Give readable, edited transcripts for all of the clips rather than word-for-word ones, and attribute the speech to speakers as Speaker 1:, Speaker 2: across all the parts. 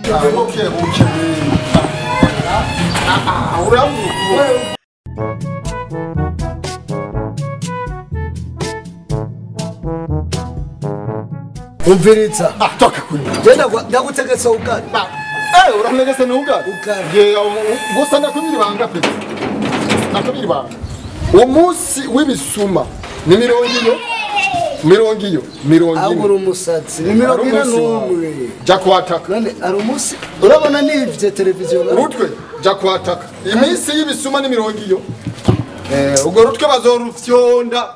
Speaker 1: Buke buke. Uramu.
Speaker 2: Umviriza.
Speaker 1: Toka kuri.
Speaker 2: Jenda ndagutegetse ugari.
Speaker 1: Urantegetse n'ugari.
Speaker 2: Ugari.
Speaker 1: Gusa ndakumira ibanga pe. Ndakumira ibanga. Umunsi w'ibisuma ni mirongo iyo. Mirongo iyo, mirongo ine.
Speaker 2: Agura umusatsi. Ni 41.
Speaker 1: Jya kwataka.
Speaker 2: None ari umunsi urabona nivye televiziyo.
Speaker 1: Urutwe jya kwataka. Iminsi y'ibisuma ni mirongo iyo. Ubwo rutwe bazorufyonda.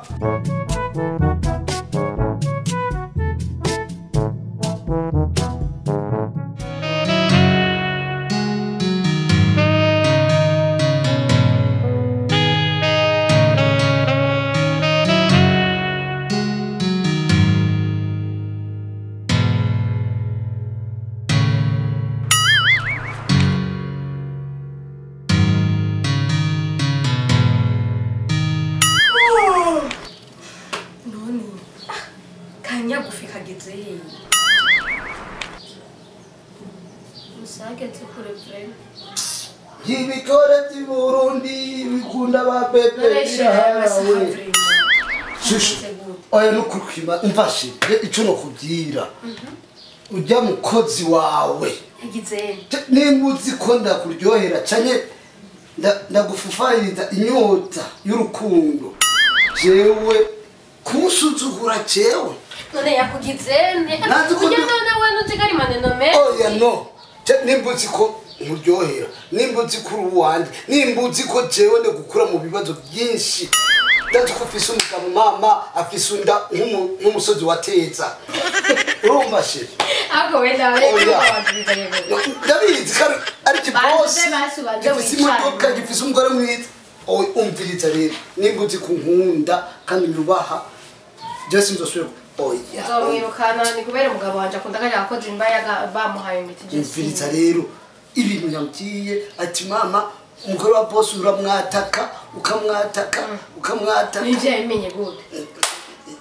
Speaker 2: Ibikore by'i Burundi bikunda ba pepe birahawe. Shushu, oya nukurukima umfashe ico nokubwira. Ujya mukozi wawe. Nimba uzi ko ndakuryohera canke ndagufufayiriza inyota y'urukundo. Jewe kunsuzugura jewe.
Speaker 3: None yakugize nte? Ujya none we nuzigari maneno menshi.
Speaker 2: Oya no. Nimba uzi ko nkuryohera, nimba uzi ko uri uwanje, nimba uzi ko jewe ndagukura mu bibazo byinshi. Ndazi ko ufise umugabo mama afise inda nk'umusozi wa Teza. Urumva she?
Speaker 3: Ako wenda
Speaker 2: ndabizi ko ari kibosi. Gifise imodoka, gifise umugore mwiza. Umviriza rero, nimba uzi ko nkunda kandi nyubaha, jewe sinzosubira. Oya.
Speaker 3: Nzomwirukana ni kubera umugabo wanje akunda kajya akoze imbayaga bamuhaye imiti.
Speaker 2: Umviriza rero ibintu yambwiye ati mama umugore wa boss uramwataka ukamwataka ukamwataka.
Speaker 3: Nivyo yabimenye gute?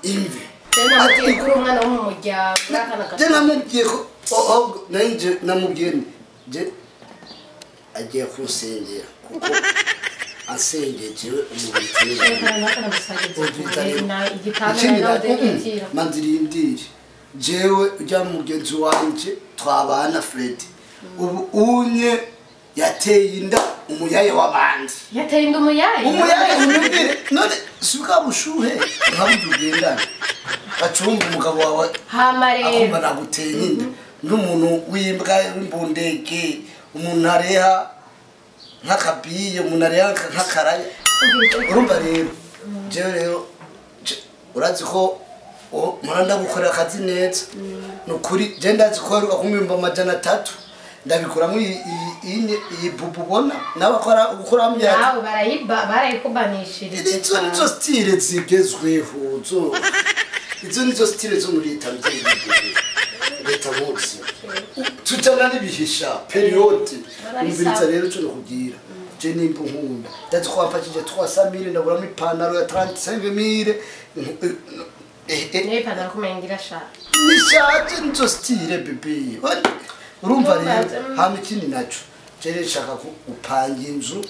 Speaker 2: Imvi.
Speaker 3: Ati kuri umwana wo mu muryango n'akana gato.
Speaker 2: Je namubwiye ko nanje namubwiye je agiye kunsengera kuko asengejewe umubiri. Manzirindire jewe ujya mugenzi wanje twabana Fred ubu unye yateye inda umuyaye w'abandi.
Speaker 3: Yateye inda umuyaye?
Speaker 2: Umuyaye unyumvire none suka bushuhe nkaburyo ugendana bacumba umugabo wawe akumva naguteye inda n'umuntu w'imbwa w'imbundege umuntu areha nk'akabiye umuntu areha nk'akaraya. Urumva rero jewe rero urazi ko muranda gukorera akazi neza nukuri je ndazi ko aheruka kumwimba 300 ndabikuramo iyi bubu ubona n'abakora gukora myaka
Speaker 3: barayikubanishirije.
Speaker 2: Izo nizo style zigezweho zo izo nizo style zo muri leta leta munsi tujana n'ibihisha periode. Umviriza rero cyo nokubwira je nimba nkunda ndazi ko wamfashije 300,000 ndaguramo ipantaro ya 35,000.
Speaker 3: Niyo ipantaro kumengira sha
Speaker 2: nishaje nizo style bebe. Urumva rero hama ikindi naco je nshaka ko upanga inzu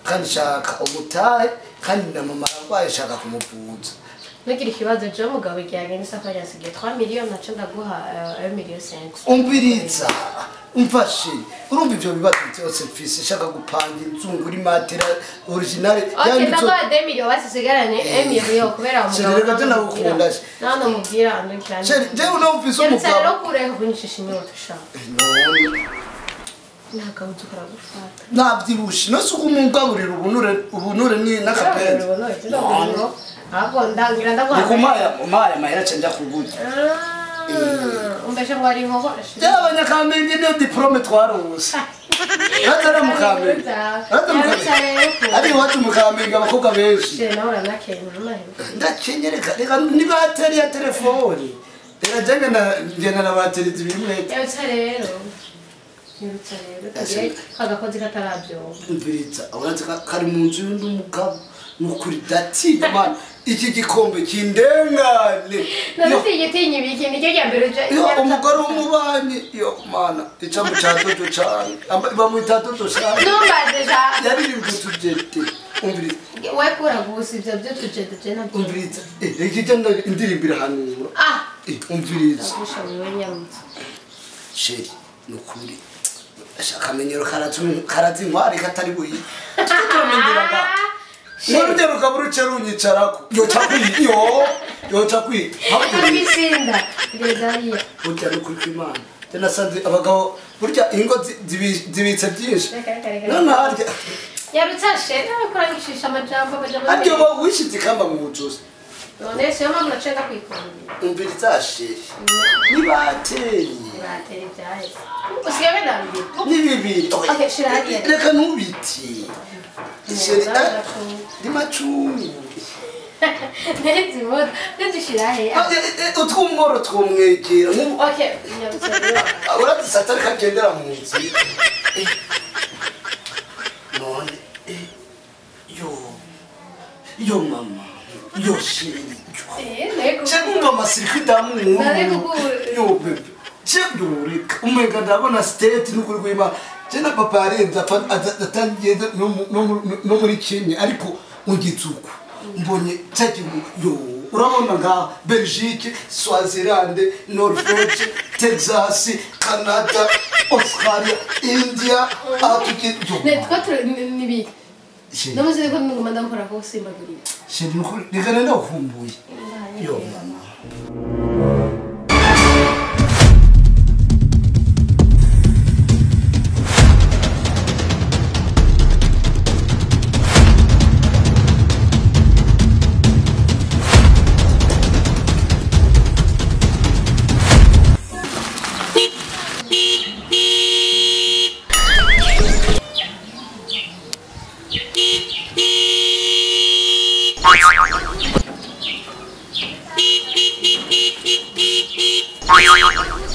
Speaker 2: kandi nshaka ubutahe kandi na mama arwaye nshaka kumuvuza.
Speaker 3: Nugira ikibazo je mugabo igihe agenda isafari yasigaye 3 millions naco ndaguha 1 million 5.
Speaker 2: Umviriza umfashe urumva ivyo bibazo byose mfise nshaka gupanga inzu nguri matera originale.
Speaker 3: Okay ndaguha 2 millions basigaranye 1 million kubera umugabo.
Speaker 2: Reka je ndagukunda.
Speaker 3: Nano mubwira andukiranye.
Speaker 2: Jewe numvise umugabo.
Speaker 3: Rero kureka kunyicisha inyota sha. Nakabuze karagufata.
Speaker 2: Navyibushe no suko umugaburira ubunure ni n'akapenzi.
Speaker 3: Ahubwo ndangira ndaguha.
Speaker 2: Nikumaya umaya mahera canja kuburya.
Speaker 3: Umbeshe ngo ari inkoko.
Speaker 2: Abanyakamenge niyo diplome twarose. Atari mu Kamenge. Ari iwacu mu Kamenge abakobwa benshi.
Speaker 3: Je nawe uranakenye amahera.
Speaker 2: Ndakenyereka reka ni bateri ya telefone. Reka jenge na ngena na bateri zibiri.
Speaker 3: Yabutsa rero. Yabutsa rero. Agakozi katarabyumva.
Speaker 2: Umviriza urazi kari mu nzu y'undi mugabo. Nukuri datinya man iki gikombe kindengane.
Speaker 3: None igitinya ibiki nicyo cya mbere uje.
Speaker 2: Iyo umugore w'umubanyi Yo mana icambo ca dodo cane bamwita dodo cane
Speaker 3: numbaze ja
Speaker 2: yaririmbye utujete umviriza
Speaker 3: we kura gusa ivyo vy'utujete je nabyo
Speaker 2: umviriza reka indirimbo irahanura
Speaker 3: ah
Speaker 2: umviriza
Speaker 3: ndagusha wewe nyarutse
Speaker 2: sheri nukuri akamenyero karazi inkware katari buyi turamenyera nga nurugero rukaba uruce runyicarako yoca kwi yo yoca kwi
Speaker 3: abisinda ngezariya
Speaker 2: burya nukuri kw'Imana je nasanze abagabo burya ingo zibitse byinshi none harya
Speaker 3: yarutse sheri akorangishisha amajambo amajambo
Speaker 2: aryo bo wishize ikamba mu bucuzi
Speaker 3: none se mama nacenda kwikundira
Speaker 2: umviriza sheri nibateye
Speaker 3: nibateye ibyaye usigaye wenda
Speaker 2: ni bibiri
Speaker 3: okay shira hariya
Speaker 2: reka ntubiti sheri ni macungu
Speaker 3: nezi moto nzishira he
Speaker 2: utwumworo twumwegera
Speaker 3: okay
Speaker 2: uradusata ariko agendera mu nzira none yo yo mama yo sheri je numva amasirikwi damu yo bebe je ndurika umenga ndabona state n'ukuri kw'Imana je na papa yarenze atangiye no muri Kenya ariko ungitsuku mbonye cyagihugu yo urabona nka Belgique, Swaziland, Norvège, Texas, Canada, Australia, India, atuki
Speaker 3: ne twa nibi namaze ko nguma ndakora ko simbagurira
Speaker 2: sheri nukuri reka ndakumbuye yo mama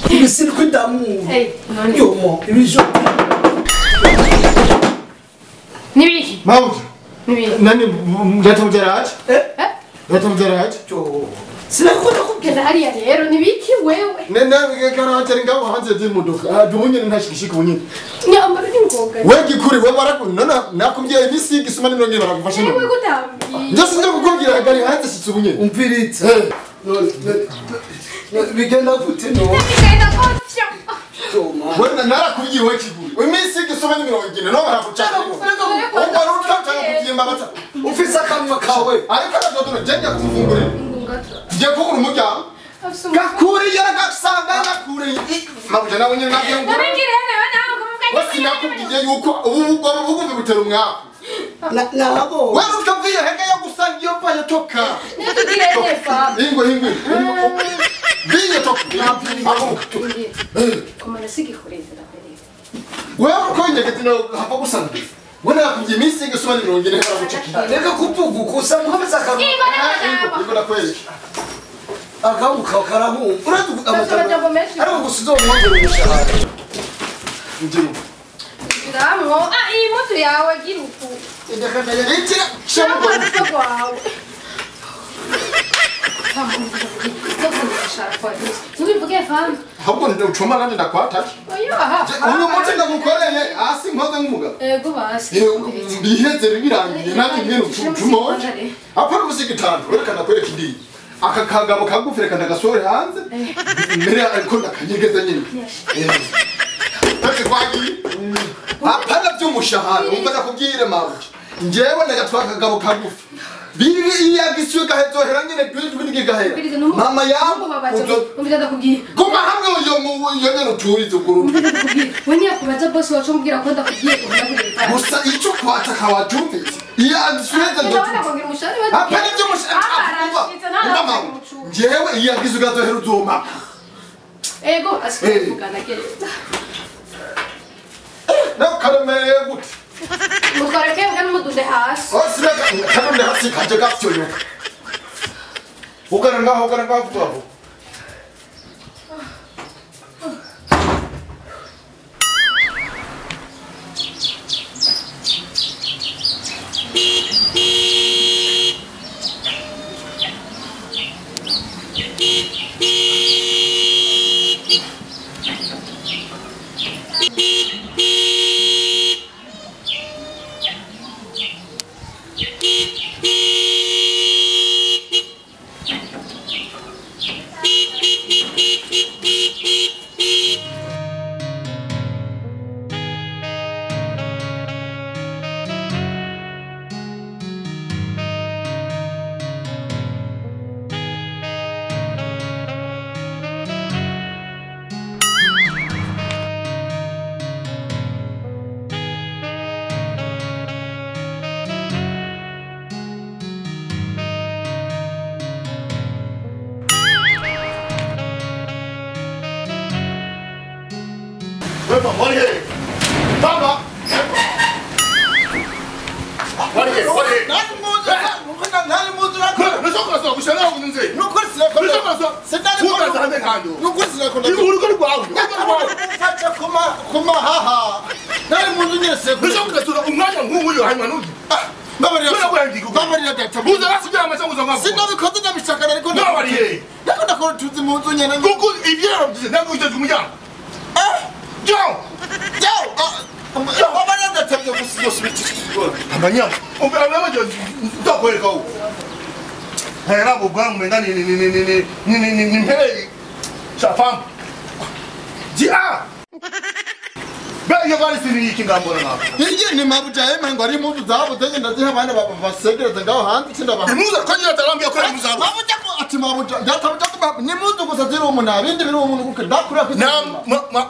Speaker 2: Ibisirikwi d'amour. Yo mo ibijo.
Speaker 3: Nibiki.
Speaker 1: Mawuja.
Speaker 3: Nibiki.
Speaker 1: Nani ndatomjeraje?
Speaker 2: Eh?
Speaker 1: Ndatomjeraje?
Speaker 2: Yo. Sinakunda
Speaker 3: kubwira hariya rero nibiki wewe.
Speaker 1: Nene garaje ngaho hanze y'imodoka. Dumunye ntashikishika ubunyine.
Speaker 3: Nyambara ni ngoga.
Speaker 1: We gikuri we barakunona nakubwiye imisi gisuma n'imirongo barakufasha
Speaker 3: none. Wewe kutambwiye.
Speaker 1: Njye sinje kukubwira gari hanze shitse ubunyine.
Speaker 2: Umviritse. Bigenda gute no?
Speaker 3: Bigenda gutyo.
Speaker 1: Wenda narakubwiye we kiguri. Imisi gisuma n'imirongo ine no barakucaka. Ubwo rutaka kubyimba bata.
Speaker 2: Ufise akanwa kawe.
Speaker 1: Ariko aradodo njye kumufungurira. Njye kugura umuryango. Gakuri yaragasanga nakuri. Mabuja nawe nyine nabyo ngo. Wasinakubwiye yuko ubu bugufi butera umwaku.
Speaker 2: Nabo.
Speaker 1: Wewe utavuye hega yo gusanga iyo vayo toka.
Speaker 3: Nitugire nefa.
Speaker 1: Ingo ingo. Biye toka.
Speaker 3: Komana sigikoreza ndakwereka.
Speaker 1: Wewe uko nyegeti no hapa gusanga. Wewe nakubwiye iminsi igisuma n'imirongo ine baragucakira.
Speaker 2: Reka kuvuga uko muhameza akanwa.
Speaker 1: Ingo ndakwereka.
Speaker 2: Akabuka karahumva. Uraduka amajambo ariko gusizo umwongera umushahara.
Speaker 1: Njye.
Speaker 3: Ndamwo ah iyi moto yawe gira uku.
Speaker 1: Ikira shamba
Speaker 3: kwawe. Ntubivuge fam.
Speaker 1: Ahubwo ucuma nanje ndakwataje.
Speaker 3: Oya aha.
Speaker 1: Uyu munsi ndagukoreye hasi nkoze nk'umugabo.
Speaker 3: Ego basi.
Speaker 1: Biheze birangiye nanjye ngene ucumoje. Apana ubusigitano werekana kwereka indi. Aka kagabo kagufi reka ndagasore hanze. Mbere ariko ndakanyegeza nyine. Ati kwagi. Apana by'umushahara umva ndakubwire mabuja. Njyewe ndagatwaka kagabo kagufi. Bibi iyagisuye gahezohera nyine dwidwi gahera. Mama yangu
Speaker 3: umva ndakubwiye.
Speaker 1: Guma hamwe uyo mu iyo nyene uturize uguru.
Speaker 3: Umva ndakubwiye. We nyakubaza boss wacu mbwira ko ndakubwiye uvuga
Speaker 1: gusa icyo kwataka watumvise. Iyagisuye
Speaker 3: ndakubwira.
Speaker 1: Apana by'umushahara. Njyewe iyagisuye gazohera uzoma.
Speaker 3: Ego asikuvugana gereza.
Speaker 1: No karemereye gute?
Speaker 3: Mutwareke mbwa n'umudude hasi.
Speaker 1: Osireka karundi hasi kaje gafyoyoka. Ugara ngaho ugara ngaho vuba vuba.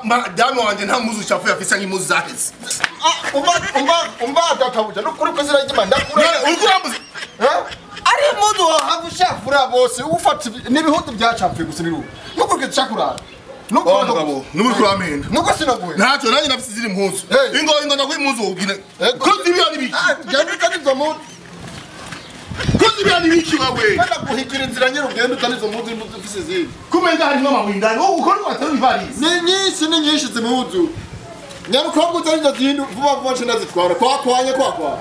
Speaker 1: Madame wanje nta muzu chafu afisa nk'impuzu zaheze.
Speaker 4: Umva databuja nukuri ko ziragima ndakura.
Speaker 1: Uri
Speaker 4: ari impuzu wahava ushafura bose ufata n'ibihudu byacafuye gusa biru. Nukuri ko
Speaker 1: nuko mugabo nuburi kuramenda.
Speaker 4: Nuko sinaguye.
Speaker 1: Ntacyo nanjye nafise ziri impuzu. Ingo ingo ndaguye impuzu ubwine. Ko zibiya nibiki?
Speaker 4: Genda utani izo mpuzu.
Speaker 1: Ko zibiya nibiki wawe?
Speaker 4: Bana guhigira inzira nyine ugenda utani izo mpuzu impuzu ufise zindi.
Speaker 1: Kumenga harimo amabuye indani. Wowe ukora watari ivarisi.
Speaker 4: Ni nyinshi zimpuzu. Nyarukobwa utari izo zindi vuba vuba nce ndazitwara. Kwa kwanya kwa kwa.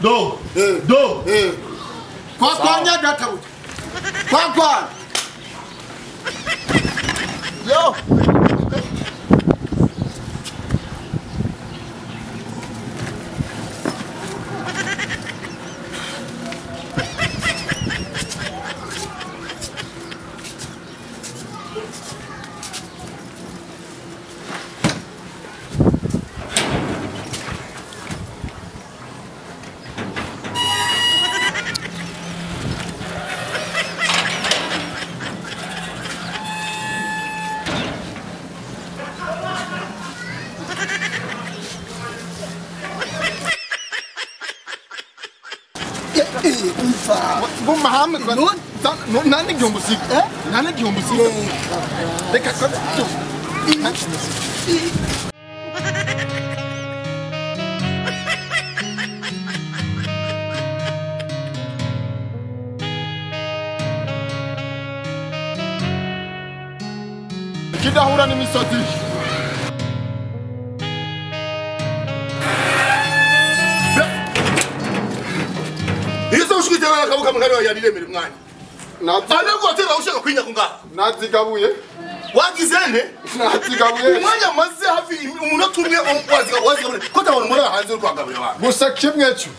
Speaker 1: Do. Do.
Speaker 4: Kwa kwanya databuja. Kwa kwa. Yo. Kidahura n'imisozi.
Speaker 1: Izo ushikitana akabuka mukari yariremera umwanya. Anagotera ushaka kwinya kungaha.
Speaker 4: Nazigabuye.
Speaker 1: Wagize nte?
Speaker 4: Nazigabuye.
Speaker 1: Umwanya maze hafi umunota umwe wazigabuye. Ko tabona umuntu hanze uri kwagabura abantu.
Speaker 4: Gusa kimwe cyo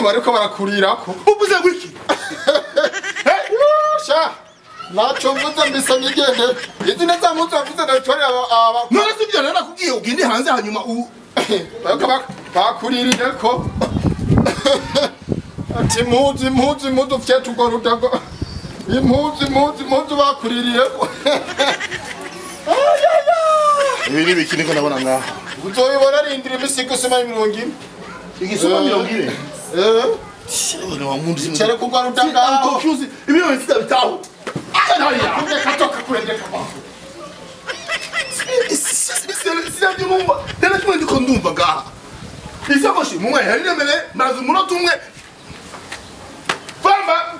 Speaker 4: bariko barakurirako.
Speaker 1: Ubuze gwiki?
Speaker 4: Sha. Nacho mvuze mbisa nigende. Izi neza mvuze mvuze ndabitware aba.
Speaker 1: None sibyo narakubwiye ugende hanze hanyuma u
Speaker 4: bariko bakurirako. Ati impuzu impuzu impuzu fyetu urwo rudago. Impuzu impuzu impuzu bakuririyeko.
Speaker 1: Ibi ni biki niko ndabona ngaha.
Speaker 4: Uzoyibona rindira imisigo isoma 40.
Speaker 1: Igisoma 40?
Speaker 4: Eh.
Speaker 1: Ni wa mundu.
Speaker 4: Chere kugwa rudago.
Speaker 1: Confuse. Ibi ni sida bitaho.
Speaker 4: Katoka kurendeka kwa.
Speaker 1: Sida ndumva. Tena kimwe ndiko ndumva ngaha. Isakoshi mumwe yariremere maze umunota umwe. Famba.